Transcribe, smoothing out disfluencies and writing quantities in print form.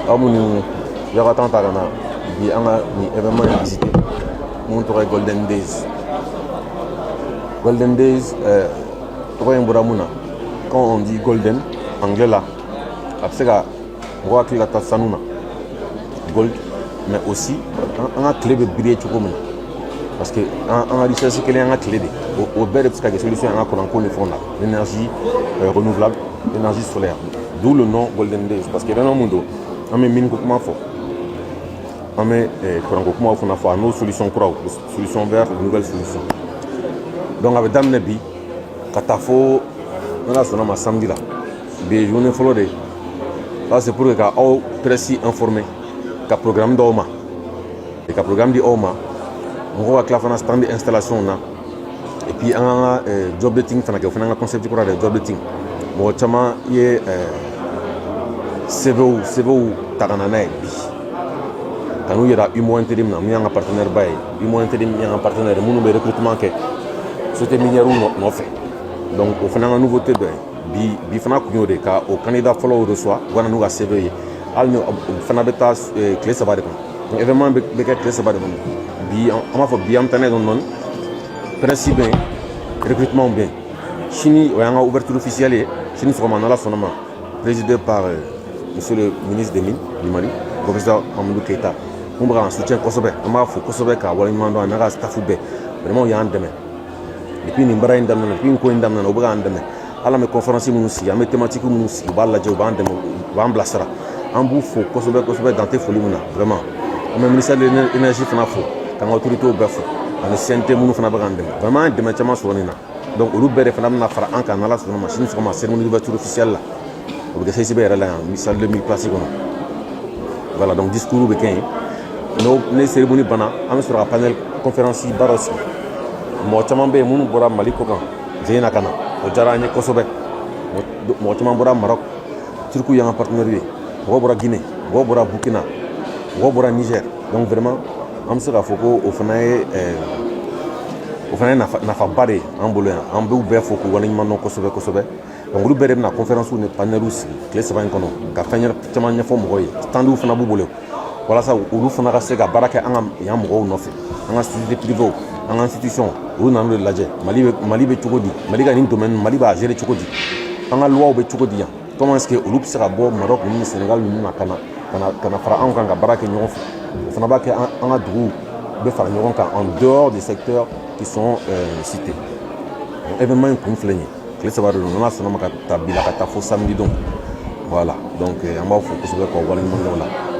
Aw minnu y'aw ka temps ta ka na bi an ka nin événement in visiter, mun tɔgɔ ye Golden Days. Golden Days, tɔgɔ in bɔra mun na? Quand on dit golden anglais la, a bɛ se ka mɔgɔ hakili ka taa sanu na, gold, mais aussi an ka tile bɛ briller cogo min na, parce que an ka richesse kelen, an ka tile de, o bɛɛ de bɛ se ka kɛ solution an ka courant ko ni fɛnw na, l'énergie renouvelable, l'énergie solaire, d'où le nom Golden Days. Parce que événement mun don, an bɛ mine ko kuma fɔ, an bɛ courant ko kumaw fana fɔ, a n'o solution kuraw, solution vers nouvelle solution. Donc a bɛ daminɛ bi ka taa fo, n'Ala sɔnna ma, samedi la. Bi ye journée fɔlɔ de ye. Ça, c'est pour que ka aw presse informer, ka programme d'aw ma, ka programme di aw ma, mɔgɔw ka tila fana stand installation na. Et puis an ka job dating fana kɛ. O fana ka concept kura de ye, job dating. Mɔgɔ caman ye CV ta ka na n'a ye bi, ka n'u yira UMO Intérim na, mun y'an ka partenaire ba ye. UMO Intérim y'an ka partenaire minnu bɛ recrutement kɛ société minière nɔfɛ. Donc o fana ka nouveauté dɔ ye bi. Bi fana kun y'o de ka o candidat fɔlɔw reçoit, u ka na n'u ka CV ye, hali ni o fana bɛ taa tile 3 de kɔnɔ. Donc événement bɛ kɛ tile 3 de kɔnɔ. Bi, an b'a fɔ bi, an bɛ taa n'a ye dɔɔni dɔɔni. Presse bɛ yen, recrutement bɛ yen. Sini, o y'an ka ouverture officielle ye, sini sɔgɔma, n'Ala sɔnna ma, présidé par monsieur le ministre des Mines du Mali, professeur Mamadou Keita, mun bɛ k'an soutien kosɛbɛ. An b'a fo kosɛbɛ k'a waleɲuman dɔn, a n'a ka staff bɛɛ. Vraiment, u y'an dɛmɛ depuis nin baara in daminɛ, depuis nin ko in daminɛ, u bɛ k'an dɛmɛ. Hali an bɛ conférence minnu sigi, an bɛ thématique minnu sigi, u b'a lajɛ, u b'an dɛmɛ, u b'an bilasira. An b'u fo kosɛbɛ kosɛbɛ, dan tɛ foli min na. Vraiment, an bɛ ministère de l'Énergie fana fo, k'an ka autorités bɛɛ fo, ani CNT minnu fana bɛ k'an dɛmɛ. Vraiment, an ye dɛmɛ caman sɔrɔ nin na. Donc olu bɛɛ de fana bɛna fara an kan, n'Ala sɔnna ma, sini sɔgɔma, cérémonie d'ouverture officielle la. O bɛ kɛ CICB yɛrɛ la yan, salle de 1000 places kɔnɔ. Voilà, donc discours bɛ kɛ yen. N'o ne cérémonie banna, an bɛ sɔrɔ ka panel conférence ba dɔ sigi. Mɔgɔ caman bɛ yen minnu bɔra Mali kɔ kan zen na ka na, o diyara an ye kosɛbɛ. Mɔgɔ caman bɔra Maroc, Turku y'an ka partenaire ye, mɔgɔ bɔra Guinée, mɔgɔ bɔra Burkina, mɔgɔ bɔra Niger. Donc vraiment, an bɛ se k'a fɔ ko o fana ye nafaba de ye an bolo yan. An b'u bɛɛ fo k'u waleɲuman dɔn kosɛbɛ kosɛbɛ. Donc olu bɛɛ de bɛna conférence ni panelw sigi tile 3 in kɔnɔ, ka fɛn caman ɲɛfɔ mɔgɔw ye. Standw fana b'u bolo, walasa olu fana ka se ka baara kɛ an ka yan mɔgɔw nɔfɛ, an ka société privée, an ka institution. Olu nana de lajɛ Mali bɛ cogo di, Mali ka nin domaine, Mali b'a gérer cogo di, an ka loi bɛ cogo di yan, comment est-ce que olu bɛ se ka bɔ Maroc ni Sénégal ninnu na ka na fara anw kan ka baara kɛ ɲɔgɔn fɛ. O fana b'a kɛ an ka duguw bɛ fara ɲɔgɔn kan en dehors des secteurs qui sont cités. Donc événement in kun filɛ nin ye, tile 3 de don, n'Ala sɔnna ma, ka ta bi la ka taa fo samedi. Donc voilà, donc an b'aw fo kosɛbɛ k'aw waleɲuman dɔn o la.